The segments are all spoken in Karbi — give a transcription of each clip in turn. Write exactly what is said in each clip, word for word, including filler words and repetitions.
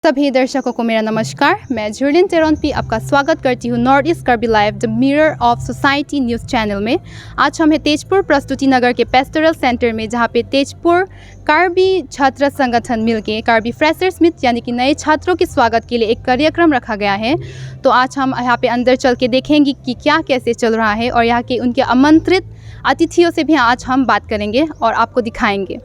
सभी दर्शकों को मेरा नमस्कार। मैं झुरलिन टेरोनपी आपका स्वागत करती हूँ North East Karbi Live, the Mirror of Society news channel में। आज हम हैं तेजपुर प्रस्तुति नगर के पेस्टोरल सेंटर में, जहाँ पे तेजपुर कार्बी छात्र संगठन मिलके कार्बी फ्रेशर्स मीट यानी कि नए छात्रों के स्वागत के लिए एक कार्यक्रम रखा गया है। तो आज हम यहाँ पे अंदर चल के देखेंगे कि क्या कैसे चल रहा है और यहाँ के उनके आमंत्रित अतिथियों से भी आज हम बात करेंगे और आपको दिखाएंगे।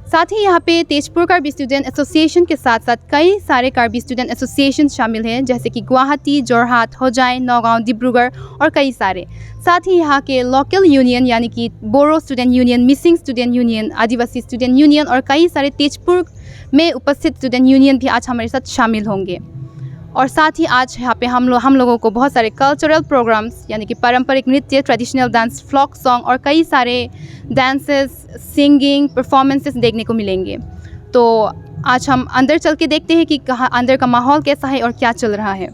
साथ ही यहाँ पे तेजपुर कार्बी स्टूडेंट एसोसिएशन के साथ साथ कई सारे कार्बी स्टूडेंट एसोसिएशन शामिल हैं, जैसे कि गुवाहाटी, जोरहाट, होजाई, नौगांव, डिब्रूगढ़ और कई सारे। साथ ही यहाँ के लोकल यूनियन यानी कि Boro student union, Mising student union, Adivasi student union और कई सारे तेजपुर में उपस्थित स्टूडेंट यूनियन भी आज हमारे साथ शामिल होंगे। और साथ ही आज यहाँ पे हम लोग हम लोगों को बहुत सारे कल्चरल प्रोग्राम्स यानी कि पारंपरिक नृत्य, ट्रेडिशनल डांस, फोक सॉन्ग और कई सारे डांसेस, सिंगिंग परफॉर्मेंसेस देखने को मिलेंगे। तो आज हम अंदर चल के देखते हैं कि कहाँ अंदर का माहौल कैसा है और क्या चल रहा है।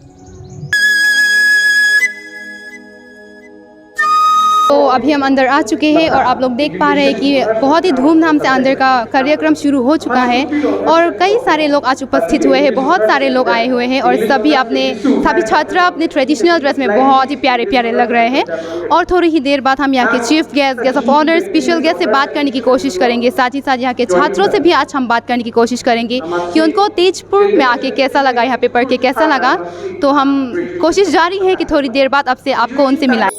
तो अभी हम अंदर आ चुके हैं और आप लोग देख पा रहे हैं कि बहुत ही धूमधाम से अंदर का कार्यक्रम शुरू हो चुका है और कई सारे लोग आज उपस्थित हुए हैं, बहुत सारे लोग आए हुए हैं और सभी अपने सभी छात्र अपने ट्रेडिशनल ड्रेस में बहुत ही प्यारे प्यारे लग रहे हैं। और थोड़ी ही देर बाद हम यहाँ के chief guest, guest of honour, special guest से बात करने की कोशिश करेंगे। साथ ही साथ यहाँ के छात्रों से भी आज हम बात करने की कोशिश करेंगे कि उनको तेजपुर में आके कैसा लगा, यहाँ पे पढ़ के कैसा लगा। तो हम कोशिश जारी है कि थोड़ी देर बाद आपसे आपको उनसे मिलाएं।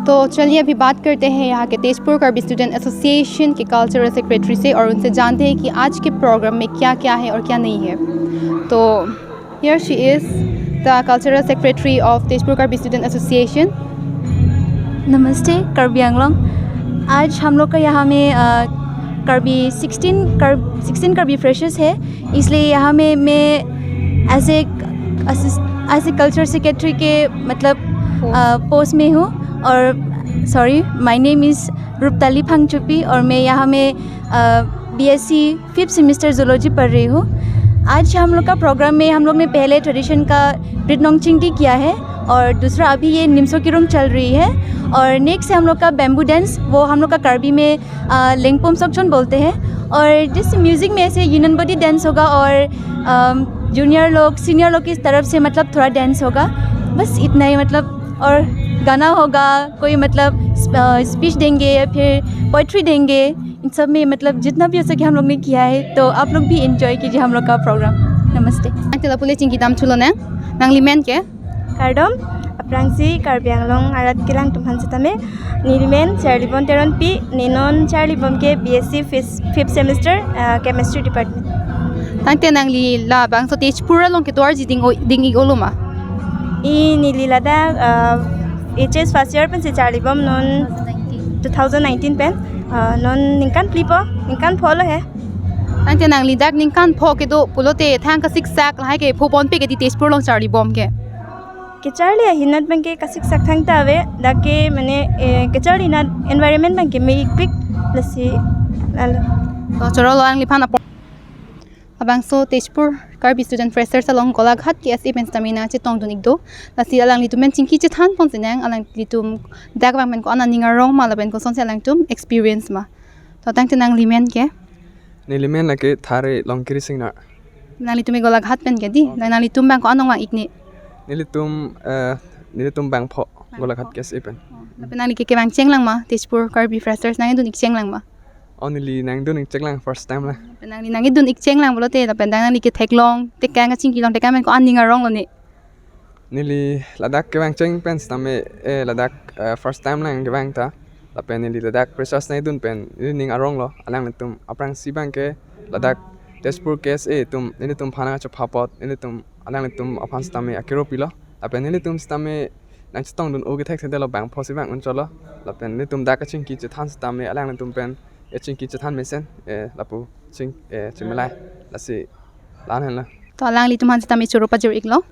तो चलिए अभी बात करते हैं यहाँ के तेजपुर कार्बी स्टूडेंट एसोसिएशन के कल्चरल सेक्रेटरी से और उनसे जानते हैं कि आज के प्रोग्राम में क्या क्या है और क्या नहीं है। तो here she is, the cultural secretary of Tezpur Karbi Student Association. नमस्ते कार्बी आंगलोंग। आज हम लोग का यहाँ में अ, कार्बी सिक्सटीन कर सिक्सटीन कार्बी फ्रेशर्स है, इसलिए यहाँ में मैं as a as a culture secretary के मतलब पोस्ट में हूँ। और sorry, my name is रूपताली फांगचुपी और मैं यहाँ में बीएससी फिफ्थ सेमेस्टर जूलॉजी पढ़ रही हूँ। आज हम लोग का प्रोग्राम में हम लोग ने पहले ट्रेडिशन का ब्रिट नोंगचिंगटी किया है और दूसरा अभी ये निमसो किरुंग चल रही है। और नेक्स्ट है हम लोग का बैम्बू डांस, वो हम लोग का कार्बी में लेंगपोम सोकचोन बोलते हैं। और जिस म्यूजिक में ऐसे यूनियन बॉडी डांस होगा और जूनियर लोग सीनियर लोग की तरफ से मतलब थोड़ा डांस होगा, बस इतना ही। मतलब और गाना होगा, कोई मतलब स्पीच देंगे या फिर पोइट्री देंगे, इन सब में मतलब जितना भी हो सके हम लोग ने किया है। तो आप लोग भी एंजॉय कीजिए हम लोग का प्रोग्राम। नमस्ते। Nangte lapu le chingki dam thulo nang, nangli men ke? Kardom, aphrangsi Karbi Anglong arat kelang atum aphan setame. Neli men Charlie Bon Teronpi, ne non Charlie Bon ke BSc fifth, fifth semester, uh, chemistry department. Tangte nangli labangso Tezpur along kedo-arji ding o, ding-ik olo ma? I neli ladak, uh, HS first year pensi Charlie Bon non two thousand nineteen pen, uh, non ningkan phli po, ningkan pho lo he. Tangte nangli dak ningkan pho kedo pulote thang kasiksak lahai ke pho ponpe ke di Tezpur along Charlie Bon ke? Kecharli ahinat abang ke kasiksak thangta ave, dak ke mane, eh, kecharli anat environment abang ke me-ikpik lasi lalo. To choro lo nangliphan apor. Labangso Tezpur Karbi Student Freshers along Golaghat K S A pen sitame nangchetongdun-ik do. Lasi alanglitum pen chingki chethan pon sinang, alanglitum dak abang pen ko-an aning arong ma lapen kosonsi alangtum experience ma. To tangte nangli men ke? Neli men lake Thare Longkiri Singnar. Nanglitum ke Golaghat pen ke di? Oh. Nanglitum abang ko-an nangvang-ik ni? Nelitum, eh, nelitum bangpho Golaghat K S A pen. Oh, lapen nangli ke kevang chenglang ma, Tezpur Karbi Freshers nangdun-ik chenglang ma? Oh, neli nangdun-ik chenglang first time lang. Lapen nangli nangdun-ik chenglang pulote, lapen dak nangli ketheklong tekang, kachingki long tekang pen ko-an ning arong lo ni? Neli ladak kevang cheng pen sitame, eh, ladak, eh, first time lang kevang ta. Lapen neli ladak freshers nangdun pen neli ning arong lo, alanglitum aphrangsi abang ke ladak Tezpur K S A atum nelitum aphan nangchepha apot, nelitum alanglitum aphan sitame akero pilo. Lapen nelitum sitame nangchetongdun-o kethekthedetlo, bangphosi vang unchotlo. Lapen nelitum dak kachingki chethan sitame alanglitum pen, eh, chingki chethan mesen, eh, lapu ching, eh, chemelai. Lasi la-an henlo. तो alanglitum aphan sitame choro pajir-iklo.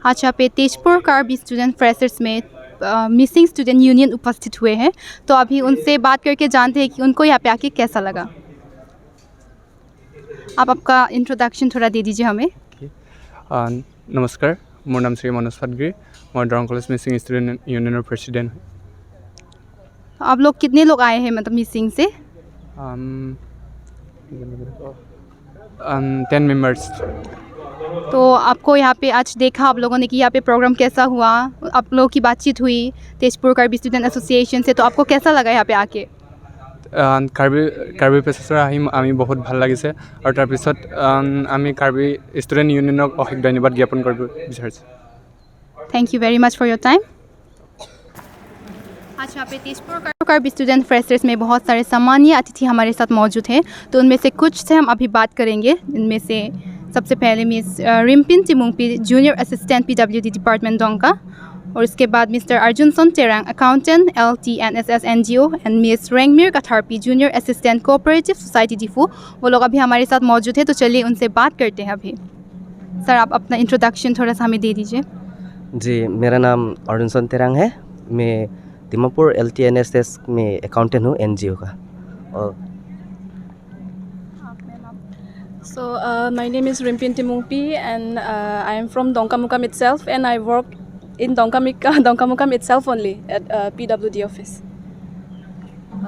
आज यहाँ पे तेजपुर Karbi student freshers में, अ, missing student union उपस्थित हुए हैं, तो अभी उनसे बात करके जानते हैं कि उनको यहाँ पे आके कैसा लगा। आप आपका इंट्रोडक्शन थोड़ा दे दीजिए हमें। OK। আহ, নমস্কাৰ, মোৰ নাম শ্ৰী মনোজ পাটগিৰি। মই দৰং কলেজ মিচিং ষ্টুডেণ্ট ইউনিয়নৰ প্ৰেচিডেণ্ট হয়। तो आप लोग कितने लोग आए हैं, मतलब, मिसिंग से? আম, আম, টেন মেম্বাৰ্ছ। तो आपको यहाँ पे आज देखा आप लोगों ने कि यहाँ पे प्रोग्राम कैसा हुआ, आप लोगों की बातचीत हुई तेजपुर कार्बी स्टूडेंट एसोसिएशन से, तो आपको कैसा लगा यहाँ पे आके? আহ, কাৰ্বি, কাৰ্বি ফ্ৰেছাৰ্ছৰ আহি আমি বহুত ভাল লাগিছে আৰু তাৰপিছত, আহ, আমি কাৰ্বি ষ্টুডেণ্ট ইউনিয়নক অশেষ ধন্যবাদ জ্ঞাপন কৰিব বিচাৰিছোঁ। Thank you very much for your time। आज यहाँ पे तेजपुर कार्बी स्टूडेंट फ्रेशर्स में बहुत सारे सम्मानीय अतिथि हमारे साथ मौजूद हैं, तो उनमें से कुछ से हम अभी बात करेंगे। इनमें से सबसे पहले मिस, अ, रिम्पिन टिमुंगपी, जूनियर असिस्टेंट पीडब्ल्यूडी डिपार्टमेंट डोंका, और उसके बाद मिस्टर अर्जुनसन तेरांग, अकाउंटेंट एलटीएनएसएस एनजीओ, and मिस रेंगमिर कथारपी, junior assistant cooperative society Diphu. वो लोग अभी हमारे साथ मौजूद है, तो चलिए उनसे बात करते हैं अभी। सर, आप अपना इंट्रोडक्शन थोड़ा सा हमें दे दीजिए। जी, मेरा नाम अर्जुनसन तेरांग है। मैं दीमापुर एलटीएनएसएस में अकाउंटेंट हूँ, एनजीओ का। और So, uh, my name is Rimpin Timungpi, and, uh, I am from Dongkamukam itself, and I work in Dongkamik-, Dongkamukam itself only at, uh, P W D office.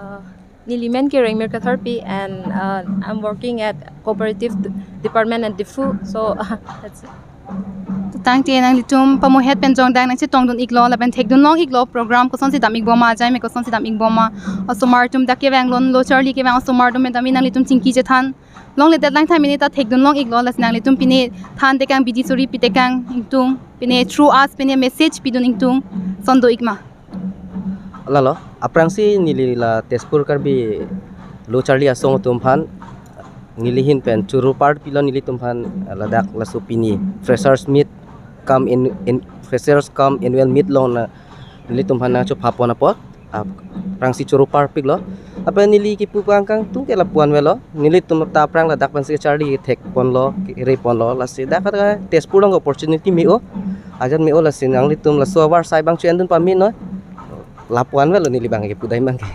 Uh, neli men ke Rengmir Katharpi, and, uh, I'm working at Cooperative D-, Department at Diphu. So, that's it. To tangte nanglitum pamuhet pen jongdang nangchetongdun-iklo lapen thekdunlong-iklo program kosonsi dam-ik bom ma, ajai me kosonsi dam-ik bom ma. Osomar atum dak kevang lon lo charli kevang osomar atum pen tame nanglitum chingki chethan longledet lang tame ne ta thekdunlong-iklo, lasi nanglitum pine than tekang, bidi suri pi tekang ingtung, pine through us pine message pidun ingtung, son do-ik ma? Lalo, aphrangsi neli la Tezpur Karbi lo charli asong atum aphan, neli ahin pen choro parpilo nelitum aphan, ladak laso pini freshers meet cum in, in freshers cum annual meet along na nelitum aphan nangchepha pon apot, aphrangsi choro parpiklo. Lapen neli kipu pangkang tung ke lapu-an avelo. Nelitum ta aphrang ladak pensi charli thekponlo, re ponlo, lasi dak ka Tezpur along opportunity me-o. Ajat me-o lasi nanglitum laso avarsai abang chu-endun pame noi. Lapu-an avelo neli abang kipu dai abang ke.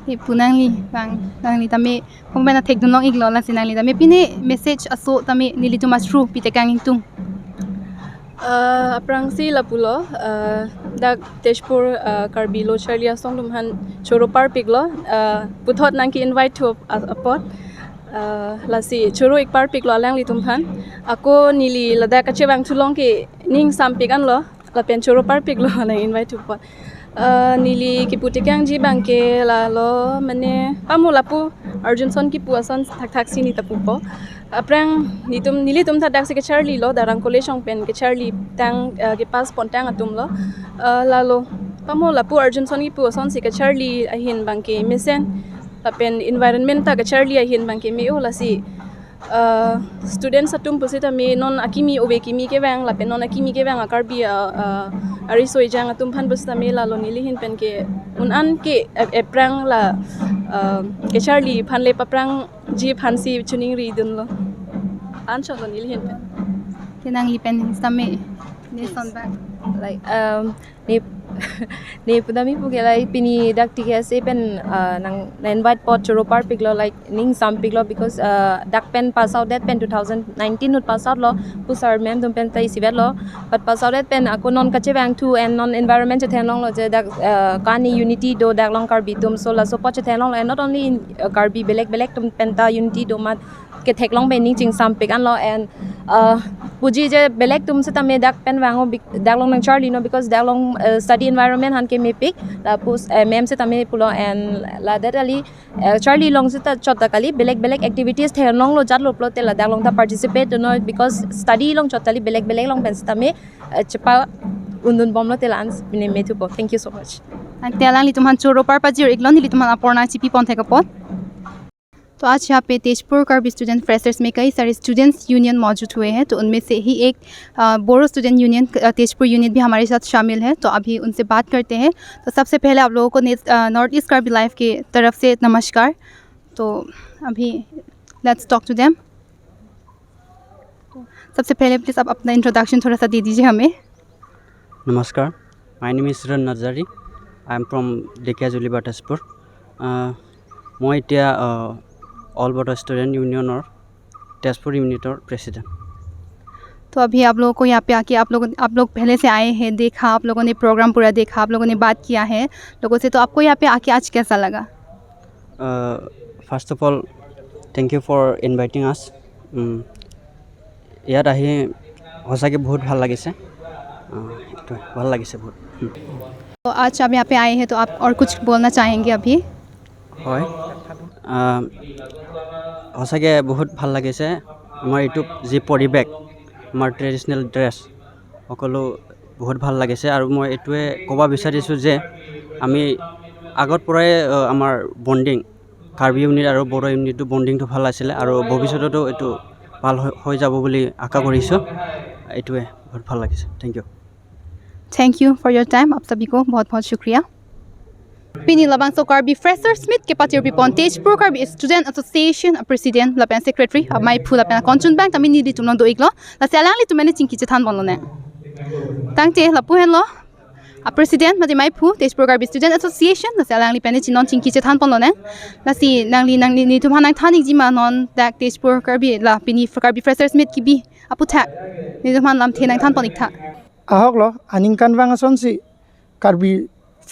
Kipu nangli abang, nangli tame, kong bana thekdunlong-iklo lasi nangli tame pine message aso tame nelitum through pi tekang ingtung. Uh, aphrangsi lapulo, uh, dak Tezpur, uh, Karbi lo charli asong atum aphan choro parpiklo, uh, puthot nangki-invite thu ap-, apot, uh, lasi choro-ik parpiklo alanglitum aphan. Ako neli ladak kachevang thulong ke ning sampik anlo, lapen choro parpiklo nang-invite thu apot. Uh, neli kipu tekangji abang ke lalo mane pamo lapu Arjunson kipu ason thakthak si neli ta pupo. Aphrang nelitum, nelitum ta daksi kacharlilo, Darang College along pen kacharli tang, uh, kepass pon tang atumlo. Uh, lalo pamo lapu Arjunson kipu asonsi kacharli ahin abang ke mesen, lapen environment ta kacharli ahin abang ke me-o lasi, uh, students atum pusitame non akimi ove kimi kevang, lapen non akimi kevang a-Karbi, uh, uh, ariso ejang atum aphan pusitame lalo neli ahin pen ke un-an ke ap-, aphrang la, uh, kacharli aphan le paphrangji aphansi choningridunlo. Anchotlo neli ahin pen. Ke nangli pen sitame ne son abang. Like, um, ne Ne pudam ipu ke, like, pini dak T K S A pen, uh, nang, nang invite apot choro parpiklo, like, ning sampiklo, because, uh, dak pen pass out det pen two thousand nineteen ahut pass out lo, pu sir ma'am atum pen ta isivet lo. But pass out det pen ako non kachevangthu and non environment chethenlonglo je dak, uh, kani unity do dak along Karbi atum, so laso apot chethenlonglo, and not only in, uh, Karbi, belek belek atum pen ta unity do amat ketheklong pen ning chingsampik anlo, and, uh, puji je belek atum setame dak pen vang o bik-, dak along nangcharli non, because dak along, uh, study environment aphan ke mepik, lapu, uh, ma'am setame pulo, and ladak kali, uh, charli along seta chot ta kali, belek belek activities thenlonglo jatlo pulote ladak along ta participate non, because study along chot kali, belek belek along pen setame, uh, chepa-undun bomlote la-an ne methupo. Thank you so much. Tangte alanglitum aphan choro par pajir-iklo, nelitum aphan apor nangchipi pon thek apot. तो आज यहाँ पे तेजपुर करबी student freshers में कई सारे students union मौजूद हुए हैं, तो उनमें से ही एक, अ, बोरो स्टूडेंट यूनियन, अ, तेजपुर यूनिट भी हमारे साथ शामिल है। तो अभी उनसे बात करते हैं। तो सबसे पहले आप लोगों को ने-, अ, नॉर्थ ईस्ट करबी लाइव की तरफ से नमस्कार। तो अभी let's talk to them। सबसे पहले प्लीज आप अपना इंट्रोडक्शन थोड़ा सा दे दीजिए हमें। নমস্কাৰ, my name is Ren Nazari। I am from Dhekhiajuli, Bhatasapur। আহ, মই এতিয়া, আহ, অল বড়ো ষ্টুডেণ্ট ইউনিয়নৰ তেজপুৰ ইউনিটৰ প্ৰেচিডেণ্ট। तो अभी आप लोगों को यहाँ पे आके, आप लोग, आप लोग पहले से आए हैं, देखा, आप लोगों ने प्रोग्राम पूरा देखा, आप लोगों ने बात किया है लोगों से, तो आपको यहाँ पे आके आज कैसा लगा? Uh, first of all, thank you for inviting us। উম, ইয়াত আহি সঁচাকৈ বহুত ভাল লাগিছে। আহ, এইটোৱে, ভাল লাগিছে বহুত। উম। तो आज आप यहाँ पे आए हैं, तो आप और कुछ बोलना चाहेंगे अभी? হয়। আহ, সঁচাকৈ বহুত ভাল লাগিছে। আমাৰ এইটো যি পৰিৱেশ, আমাৰ ট্ৰেডিশ্যনেল ড্ৰেছ, সকলো বহুত ভাল লাগিছে। আৰু মই এইটোৱে ক'ব বিচাৰিছোঁ যে আমি আগৰ পৰাই, আহ, আমাৰ বণ্ডিং, কাৰ্বি ইউনিট আৰু বড়ো ইউনিটটো বণ্ডিংটো ভাল আছিলে আৰু ভৱিষ্যততো এইটো ভাল হৈ, হৈ যাব বুলি আশা কৰিছোঁ। এইটোৱে, বহুত ভাল লাগিছে। Thank you। Thank you for your time। आप सभी को बहुत बहुत शुक्रिया। Pini labangso Karbi Freshers Meet kepatirpi pon Tezpur Karbi Student Association a President lapen Secretary amei aphu lapen akonchunbang tame nelitum along do-iklo. Lasi alanglitum pen chingki chethan ponlonang. Tangte lapu henlo a President mate amei aphu Tezpur Karbi Student Association, lasi alangli pen chinon chingki chethan ponlonang. Lasi nangli, nangli nelitum aphan nangthan-ikjima non dak Tezpur Karbi la pini Karbi Freshers Meet kebi aputhak nelitum aphan lamthe nangthan pon-iktha. Ahoklo, aningkanvang asonsi Karbi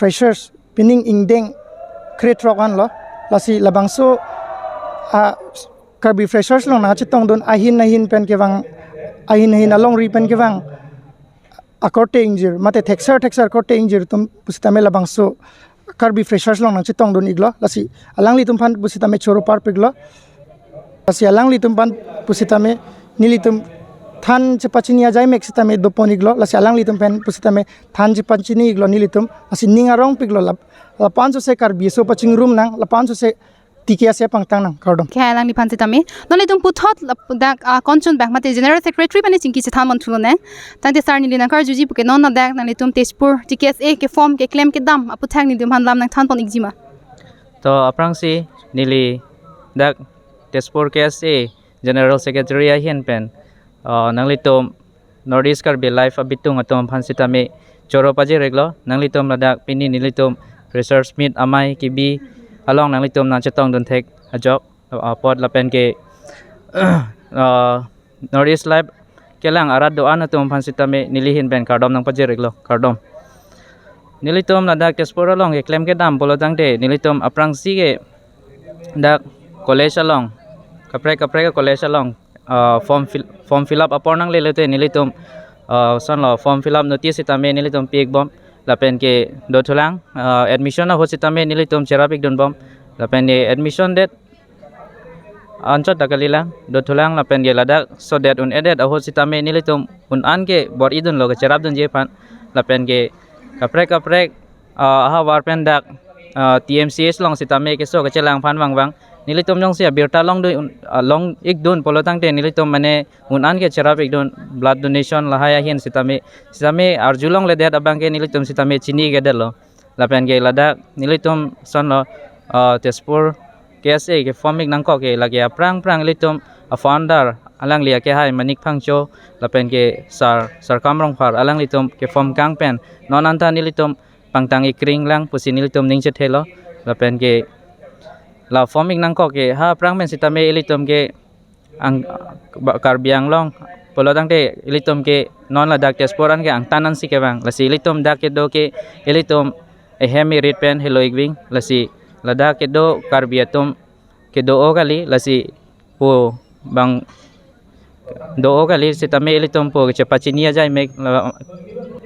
Freshers pining ingdeng kre-throk anlo, lasi labangso a Karbi Freshers along nangchetongdun ahin ahin pen kevang, ahin ahin alongri pen kevang akorte ingjir mate thekser thekser korte ingjir atum pusitame labangso Karbi Freshers along nangchetongdun-iklo, lasi alanglitum aphan pusitame choro parpiklo. Lasi alanglitum aphan pusitame nelitum than chepachini ajai mek sitame dopon-iklo, lasi alanglitum pen pusitame than chepachini-iklo nelitum, lasi ning arongpiklo lap-, lapu-an sose Karbi aso pachingrum nang, lapu-an sose T K S A pangtang nang, kardom. Ke alangliphan sitame. Non nelitum puthot lap-, dak, ah, akonchunbang mate General Secretary pen chingki chethan ponthu lonang. Tangte sir neli nangkarjuji puke non ladak nanglitum Tezpur T K S A ke-form keklem kedam aputhak nelitum aphan lam nangthan pon-ikjima. To aphrangsi neli dak Tezpur K S A General Secretary ahin pen, ah, nanglitum North East Karbi Live abitung atum aphan sitame choro pajir-iklo, nanglitum ladak pini nelitum Freshers Meet amei kebi along nanglitum nangchetongdun thek ajok, ah, apot lapen ke, ah, North East Live kelang arat do-an atum aphan sitame neli ahin pen kardom nangpajir-iklo, kardom. Nelitum ladak Tezpur along keklem kedam pulo tangte nelitum aphrangsi ke dak college along, kaprek kaprek college along, ah, form fill, form fill up apor nanglelote nelitum, ah, sonlo form fill up notice sitame nelitum pi-ikbom, lapen ke dothulang, ah, admission ahut sitame nelitum cherap-ikdunbom, lapen ke admission date anchot ta kalilang, dothulang lapen ke ladak so date un-edet ahut sitame nelitum un-an ke bor-idunlo kecherapdunji aphan, lapen ke kaprek kaprek, ah, ahavar pen dak, ah, T M C H along sitame keso kechelang aphan vangvang nelitum jongsi abirta longdun, ah, long-ikdun pulo tangte nelitum mane un-an ke cherap-ikdun blood donation lahai ahin sitame, sitame arjulongledet abang ke nelitum sitame chini-ik-edetlo. Lapen ke ladak nelitum sonlo, ah, Tezpur K S A ke-form-ik nangkok ke lake aphrang aphrang ilitum a-founder alangli akehai Manik Phangcho lapen ke Sir, Sir Kam Rongphar alanglitum ke-form kang pen non anta nelitum pangtang ikring lang pusi nelitum ning chethelo. Lapen ke la form ik nangkok ke ha aphrang pen sitame ilitum ke ang ba- Karbi Anglong pulo tangte ilitum ke non ladak Tezpur an ke angtan ansi kevang. Lasi ilitum dak kedo ke ilitum ehem irit pen helo ik ving. Lasi ladak kedo Karbi atum kedo-o kali, lasi pu bang do-o kali sitame ilitum pu kechepachini ajai mek la,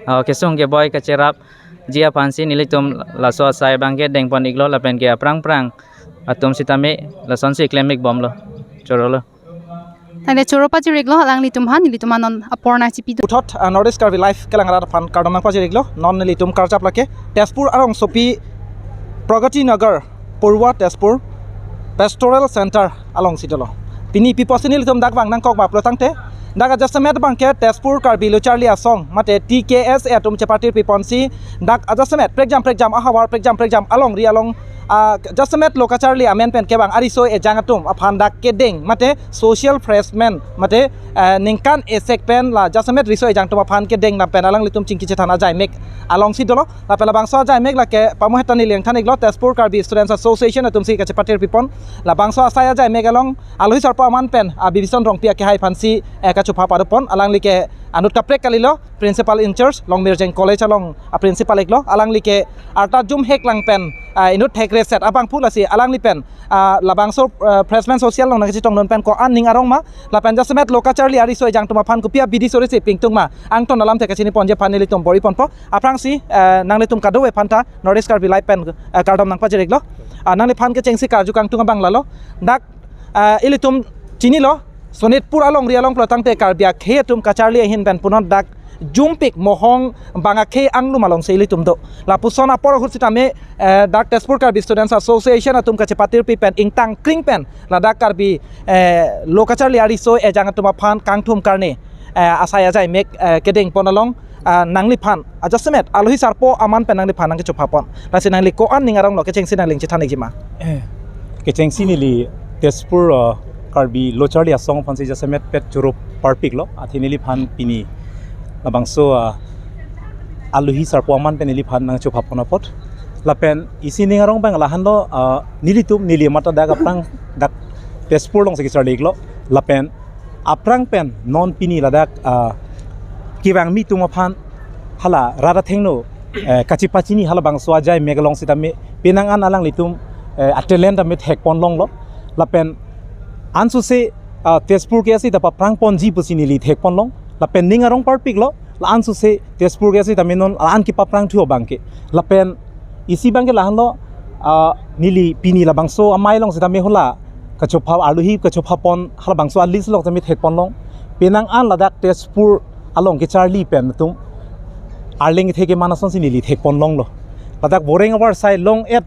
ah, kesung keboi kacherapji aphansi nelitum laso asai abang ke dengpon iklo lapen ke aphrang phrang atum sitame lasonsi klem ik bomlo. Chorolo. Tangte choro pachiriklo alanglitum aphan, nelitum anon apor nangchipido. Puthot, ah, North East Karbi Live kelang arat aphan kardom nangpachiriklo. Non nelitum karjap lake Tezpur arongsopi Pragati Nagar, Purva Tezpur Pastoral Center alongsi dolo. Pini pi apotsi nelitum dak vang nangkok ma pulo tangte, dak ajasemet abang ke Tezpur Karbi Lo Charli Asong mate T K S A atum chepatir piponsi dak ajasemet prekjam prekjam ahavar prekjam prekjam alongri along, ah, jasemet lo kacharli amen pen kevang ariso ejang atum aphan dak kedeng mate social harassment mate, eh, ningkan esek pen la jasemet riso ejang atum aphan kedeng dam pen alanglitum chingki chethan ajai mek alongsi dolo. Lapen labangso ajai mek lake pamu hetan neli nangthan iklo, Tezpur Karbi Students Association atumsi kachepatir pipon. Labangso asai ajai mek along alohi sarpo aman pen, ah, Bibison Rongpi akehai aphansi, eh, kachophap padopon. Alangli ke anut kaprek kalilo, principal in charge Longmirjeng College along, ah, principal iklo. Alangli ke arta jum hek lang pen, ah, inut hek reset abang pu lasi alangli pen, ah, labangso, ah, harassment social along nangkachetongdun pen ko-an ning arong ma lapen jasemet lo kacharli ariso ejang atum aphan kopi abidi sore si pingtung ma, angton alamthe kachiniponji aphan nelitum bor-iponpo. Aphrangsi, eh, nanglitum kadokave aphanta North East Karbi Live pen, eh, kardom nangpachiriklo. Ah, nangliphan kechengsi karju kangtung abang lalo. Dak, eh, ilitum chinilo, Sonitpur alongri along pulo tangte Karbi akhei atum kacharli ahin pen punon dak jumpik mohong bang akhei anglum alongsi ilitum do. Lapuson apor ahut sitame, eh, dak Tezpur Karbi Students Association atum kachepatir pi pen ingtang kring pen ladak Karbi, eh, lo kacharli ariso ejang atum aphan kangthum karne, eh, asai ajai mek, eh, kedengpon along, ah, nangliphan ajasemet alohi sarpo aman pen nangliphan nangkechophapon. Lasi nangli ko-an ning arong lo kechengsi nangli chethan ikji ma? Eh, kechengsi neli Tezpur, ah, Karbi Lo Charli Asong aphansi jasemet pet choro parpiklo. Athe neliphan pini labangso, ah, alohi sarpo aman pen neliphan nangchophapon apot. Lapen isi ning arong abang lahenlo, ah, nelitum neli mata dak aphrang dak Tezpur alongsi kacharli iklo. Lapen aphrang pen non pini ladak, ah, kevangmi atum aphan hala rat athengno, eh, kachepachini halabangso ajai mek along sitame penang an alanglitum, eh, a-talent tame thekpon longlo. Lapen ansose, ah, Tezpur ke asi ta paphrangponji pusi neli thekpon long. Lapen ning arong parpiklo, la ansose Tezpur ke asi tame non la an kepaphrang thu abang ke. Lapen isi abang ke lahenlo, ah, neli pini labangso amei along sitame hala kachopha alohi kachophapon halabangso a-list along tame thekpon long. Penang an ladak Tezpur along kacharli pen atum arleng kethe keman asonsi neli thekpon longlo. Ladak boreng avarsai long-et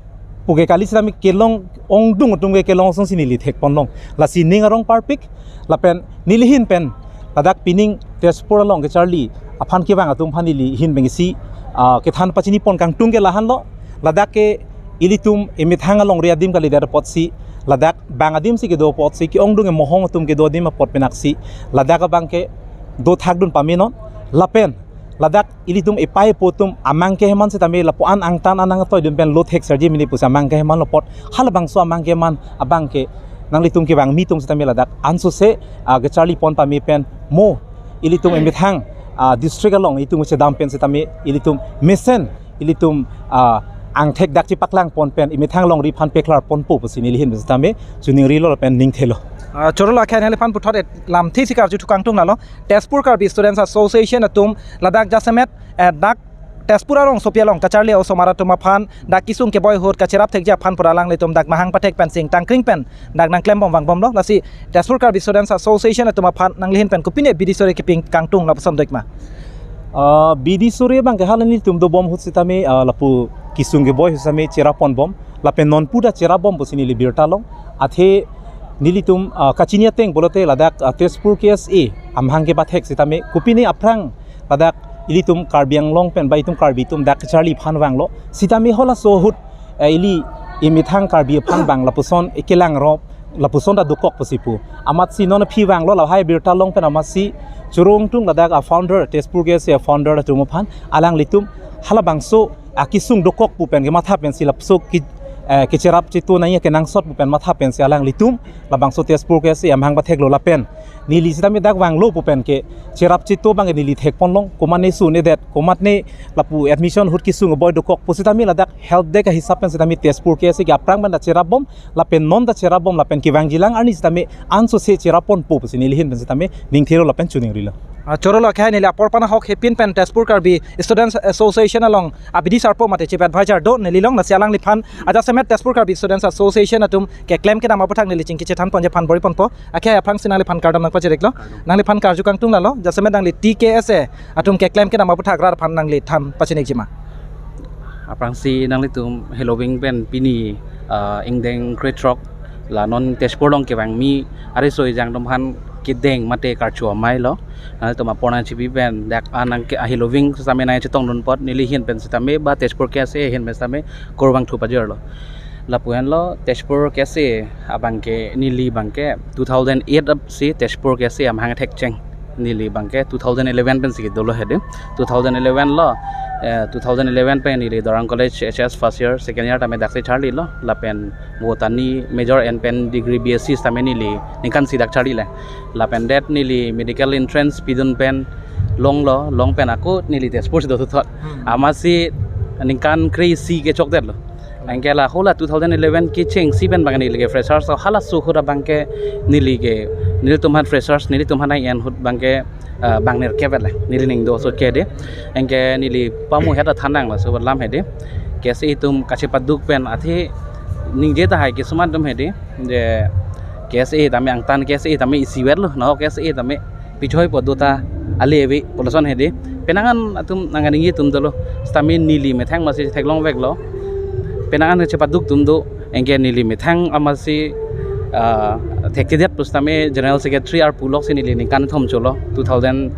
pu ke kali sitame kelong ongdung atum ke kelong asonsi neli thekpon long. Lasi ning arong parpik lapen neli ahin pen ladak pining Tezpur along kacharli aphan kevang atum aphan neli ahin pen isi, ah, kethan pachinipon kangtung ke lahenlo. Ladak ke ilitum emethang alongri adim kalidet apotsi, ladak bang adimsi kedo apotsi, ke-ongdung emohong atum kedo adim apot penaksi ladak abang ke dothakdun pamenon. Lapen ladak ilitum epei epo atum amang keheman sitame lapu-an angtan an nangtoidun pen lo thek serji mini pusi amang keheman lo apot, halabangso amang keheman abang ke nanglitum kevangmi atum sitame ladak ansose, ah, kacharlipon pame pen mo ilitum emethang, ah, district along itum chedam pen sitame ilitum mesen ilitum, ah, angthek dak chepaklangpon pen emethang alongri aphan peklarponpo pusi neli ahin sitame chiningrilo lapen ningthelo. Ah, choro lake neliphan puthot et lamthisi karju thu kangtung lalo. Tezpur Karbi Students Association atum ladak jasemet, eh, dak Tezpur arongsopi along kacharli osomar atum aphan dak kesung keboi ahut kacherap thekji aphan pura alanglitum dak mahang pathek pensi ingtang kring pen dak nangklembom vangbomlo. Lasi Tezpur Karbi Students Association atum aphan nangli ahin pen kopine bidi sore keping kangtung lapuson do ik ma? Ah, bidi sore abang ke hala nelitum dobom ahut sitame, ah, lapu kesung keboi ahut sitame cherapponbom. Lapen non puda cherapbom pusi neli birta long. Athe nelitum, ah, kachini ateng pulote ladak, ah, Tezpur K S A amahang kepathek sitame kopine aphrang ladak ilitum Karbi Anglong pen ba itum Karbi atum dak kacharli aphan vanglo. Sitame halaso ahut, eh, ili emethang Karbi aphan vang lapuson ekelang rop lapuson ta dokok pusi pu. Amatsi non aphi vanglo lahai birta long pen amatsi choro ingtung ladak a-founder, Tezpur K S A a-founder atum aphan alanglitum halabangso akesung dokok pu pen kematha pensi lapuson ke, eh, kecherap chetu nangji kenangsot pu pen matha pensi alanglitum labangso Tezpur K S A amahang patheklo lapen neli sitame dak vanglo pu pen kecherap chetu abang neli thekponlong, komatne su-un-edet, komatne lapu admission ahut kesung aboi dokok pu sitame ladak help desk ahisap pen sitame Tezpur K S A ke aphrang pen ta cherapbom lapen non ta cherapbom lapen kevangjilang arni sitame ansose cherapponpo pusi neli ahin pen sitame ningthelo lapen choningrilo. Ah, chorolo akhai neli apor aphan ahok hepin pen Tezpur Karbi Students Association along abidi sarpo mate chief advisor do neli long, lasi alangliphan ajasemet Tezpur Karbi Students Association atum keklem kedam aputhak neli chingki chethanponji aphan bor-iponpo. Akhai aphrangsi nangliphan kardom nangpachiriklo. Nangliphan karju kangtung lalo, jasemet nangli T K S A atum keklem kedam aputhak rat aphan nangli than pachinikjima. Aphrangsi nanglitum heloving pen pini, ah, ingdeng krethrok la non Tezpur along kevangmi ariso ejang atum aphan kedeng mate karcho amei lo. Nanglitum apor nangchipi pen dak anang ke aheloving sitame nangchetongdun apot neli ahin pen sitame ba Tezpur K S A ahin pen sitame kurvangthu pajirlo. Lapu henlo Tezpur K S A abang ke neli abang ke two thousand eight si Tezpur K S A amahang thekcheng. Neli abang ke two thousand eleven pensi kedolo hedi. Two thousand eleven lo, eh, two thousand eleven pen neli Dorang College H S first year, second year tame daksi charlilo. Lapen botany major en pen degree B S C sitame neli ningkan isi dak charlile. Lapen det neli medical entrance pidun pen longlo, long pen ako neli Tezpur si dothot. Hmm. Amatsi ningkan kre-isi kechokdetlo. Anke la hula two thousand eleven kechengsi pen abang neli ke freshers, halaso ahut abang ke neli ke, nelitum aphan freshers, nelitum aphan nang-en ahut abang ke, ah, bang nerkep le, neli ning do so ke de. Anke neli pamu het athan nang laso alam hedi. K S A atum kachepaduk pen athe ningje tahai ke suman atum hedi. Je K S A tame angtan K S A tame isivet lo, no K S A tame pichoi po do ta ale ave pulason hedi. Penang an atum nang ningje atum dolo. Sitame neli methang amatsi theklongveklo. Penang an chepaduk atum do, anke neli methang amatsi, ah, thekthedet pusitame General Secretary arpu lok si neli ningkan thom cholo, two thousand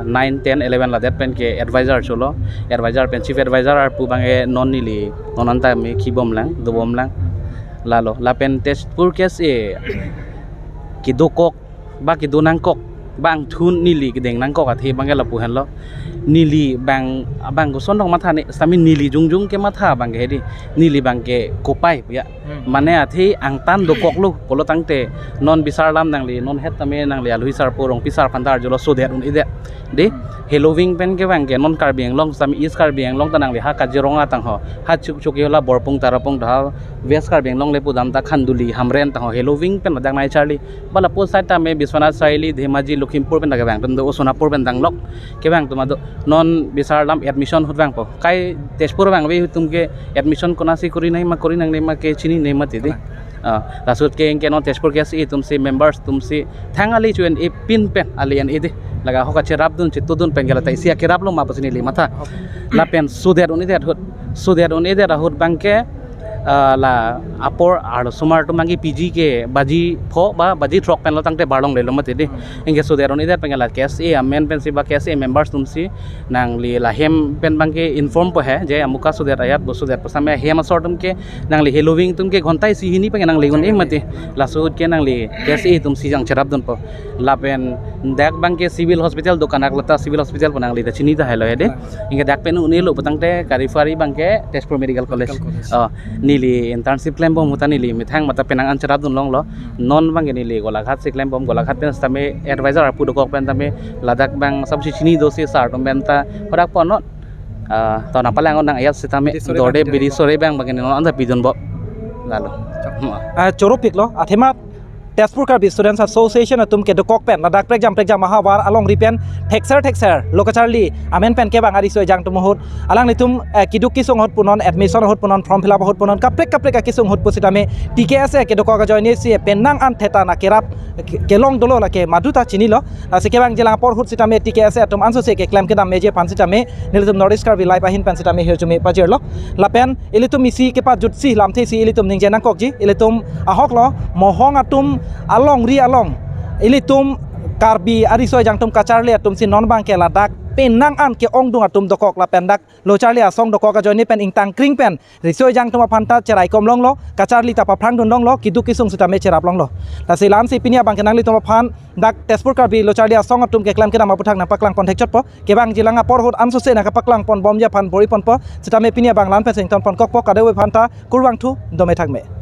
nine, ten, eleven ladet pen ke advisor cholo. Advisor pen chief advisor arpu abang ke non neli non anta me kibomlang, dobomlang. Lalo, lapen Tezpur K S A kedokok ba kedo nangkok, bang thun neli kedeng nangkok athe abang ke lapu henlo. Neli bang, bang koson dong matha ne, sitame neli jongjong kematha abang ke hedi. Neli abang ke kopai ya. Hmm. Mane athe angtan dokoklo pulo tangte non bisar lam nangli, non het tame nangli alui sarpo Rongpi sar aphan ta arjulo sudet un-edet. De, heloving pen kevang ke non Karbi Anglong sitame East Karbi Anglong ta nangli ha Kaziranga tangho, ha chuk chuk yola Borpung Tarapung ta, West Karbi Anglong le pudam ta Khanduli, Hamren tangho, heloving pen ladak nai charli. Ba lapu side tame Biswanath Chariali, Dhemaji, Lakhimpur pen ta kevang atum do, Sonapur pen danglok kevang atum do. Non bisar lam admission ahut vangpo. Kai Tezpur vangve atum ke admission konatsi kori nangma, kori nangnema ke chinine mati de. Ah, laso ahut ke anke non Tezpur K S A atum si, members atum si thang ale chu en-e pin pen ale en-e de. Laga ahok kacherapdun chetudun pen ke la ta isi akeraplo ma pusi neli matha. Lapen sudet un-edet ahut, sudet un-edet ahut abang ke, ah, la apor arlosomar atum abang ke P G ke baji pho ba baji throk pen lo tangte barlonglelo mati de. Hmm. Anke sudet un-edet pen ke la K S A amen pensi ba K S A members atum si nangli la hem pen abang ke inform po he, je amuka sudet ayat bo sudet pusitame hem asor atum ke nangli heloving atum ke ghonta isi hini abang ke nangli un-e mati. Laso ahut ke nangli K S A atum si jang cherapdunpo. Lapen dak abang ke Civil Hospital do, Kanaklata Civil Hospital pu nangli ta chini tahai lo hedi. Anke dak pen un-elo putangte kari fari abang ke Tezpur Medical College. Medical College. Oh, neli internship klembom ahut ta neli methang mate penang an cherapdun longlo. Non abang ke neli Golaghat si klembom, Golaghat pen sitame advisor arpu dokok pen tame ladak abang sabsi chini do si sar atum pen ta hodak pon non. Ah, to napalang on nang ayat sitame bidi sore dorde bang bidi sore bang bang non anta pidunbom. Lalo. Ah, choropiklo, athema Tezpur Karbi Students Association atum kedokok pen ladak prekjam prekjam ahavar alongri pen thekser thekser lo kacharli amen pen kevang ariso ejang atum ahut, alanglitum, eh, keduk kesung ahut punon, admission ahut punon, form fill up ahut punon, kaprek kaprek akesung ahut pusitame T K S A kedokok ajoine si penang an theta na kerap ke-, kelong dolo lake madu ta chinilo. Lasi kevangjilang apor ahut sitame T K S A atum ansose keklem kedam meji aphan sitame nelitum North East Karbi Live ahin pen sitame hirjume pajirlo. Lapen ilitum isi kepajutsi lamthe isi ilitum ningje nangkokji, ilitum ahoklo, mohong atum alongri along ilitum Karbi ariso ejang atum kacharli atum si non abang ke ladak penang an ke-ongdung atum dokok lapen dak locharli asong dokok ajoine pen ingtang kring pen riso ejang atum aphan ta cherai kom longlo, kacharli ta paphrang dun longlo, keduk kesung sitame cherap longlo. Lasi la-an si pini abang ke nanglitum aphan dak Tezpur Karbi locharli asong atum keklem kedam aputhak nangpaklang pon thekchotpo. Kevangji lang apor ahut ansose nangkapaklang pon bomji aphan bor-i ponpo. Sitame pini abang la-an pen si ington pon kokpo, kadokave aphan ta kurvangthu, dome thakme.